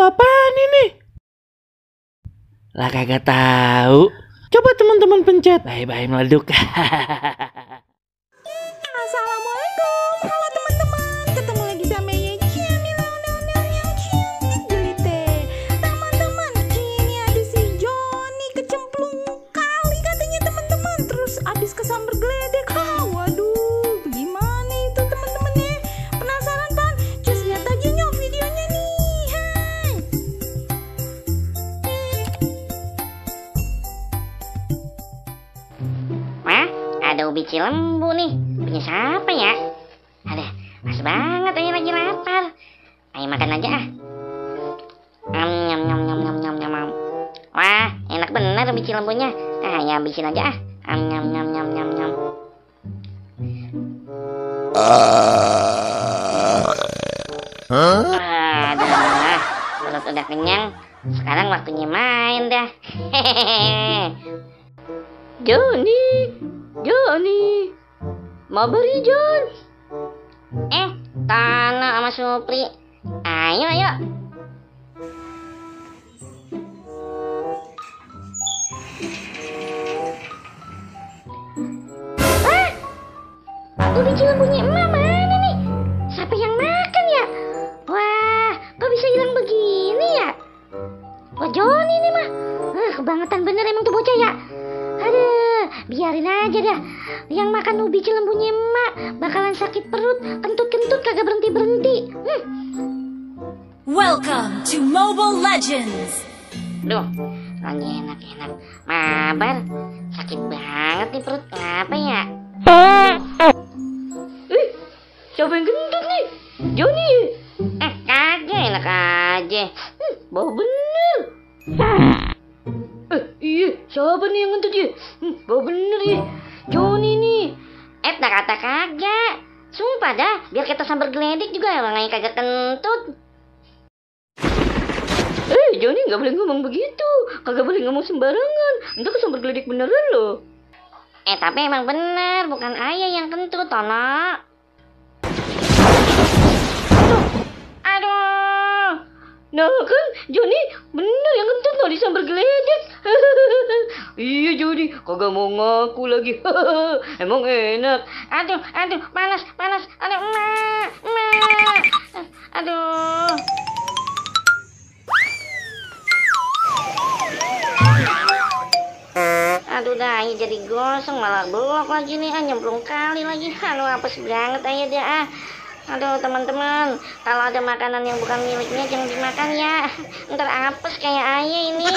apaan ini? Lah kagak tahu. Coba teman-teman pencet. Bye-bye meleduk. Assalamualaikum, halo teman-teman. Ketemu lagi sama Yeci yang jelite. Teman-teman, ini ada si Joni kecemplung kali katanya teman-teman. Terus abis kesambar geledek. Waduh, gimana itu teman-teman ya? Penasaran kan? Cus lihat aja nyok videonya nih. Hai. Wah, ada ubi cilembu nih. Punya siapa ya? Ada, pas banget aja lagi lapar. Ayo makan aja ah. Nyam nyam nyam nyam nyam nyam. Wah, enak bener ubi cilembunya. Ya habisin aja ah. Nyam nyam nyam nyam nyam. Aduh, perut udah kenyang. Sekarang waktunya main dah. Joni, mabar ya Jon. Tanah sama Supri. Ayo. Ubi cilembunya emak mana nih? Siapa yang makan ya? Wah, kok bisa hilang begini ya? Wah, Joni nih mah. Kebangetan bener emang tuh bocah ya. Aduh, biarin aja dah. Yang makan ubi cilembunya emak bakalan sakit perut, kentut-kentut kagak berhenti-berhenti. Welcome to Mobile Legends. Duh, lagi enak-enak mabar. Sakit banget nih perut. Kenapa ya? Siapa yang gendut nih? Joni. Kagak, enak aja. Bau bener. Iya, siapa nih yang ngentut ya? Bau bener ya. Joni nih. Tak kata kagak. Sumpah dah, biar kita sambar geledek juga orangnya kagak kentut. Joni gak boleh ngomong begitu. Kagak boleh ngomong sembarangan. Ntar kesambar geledek beneran loh. Tapi emang bener, bukan ayah yang kentut, Tono. Aduh. Nah kan, Joni bener yang kentut loh disambar geledek. Iya Joni, kagak mau ngaku lagi. Emang enak. Aduh, panas. Aduh, emak. Aduh. Aduh dah, jadi gosong malah blok lagi nih, nyemplung kali lagi. Aduh, apes banget aja dia ah. Aduh teman-teman, kalau ada makanan yang bukan miliknya jangan dimakan ya. Ntar apes kayak ayah ini.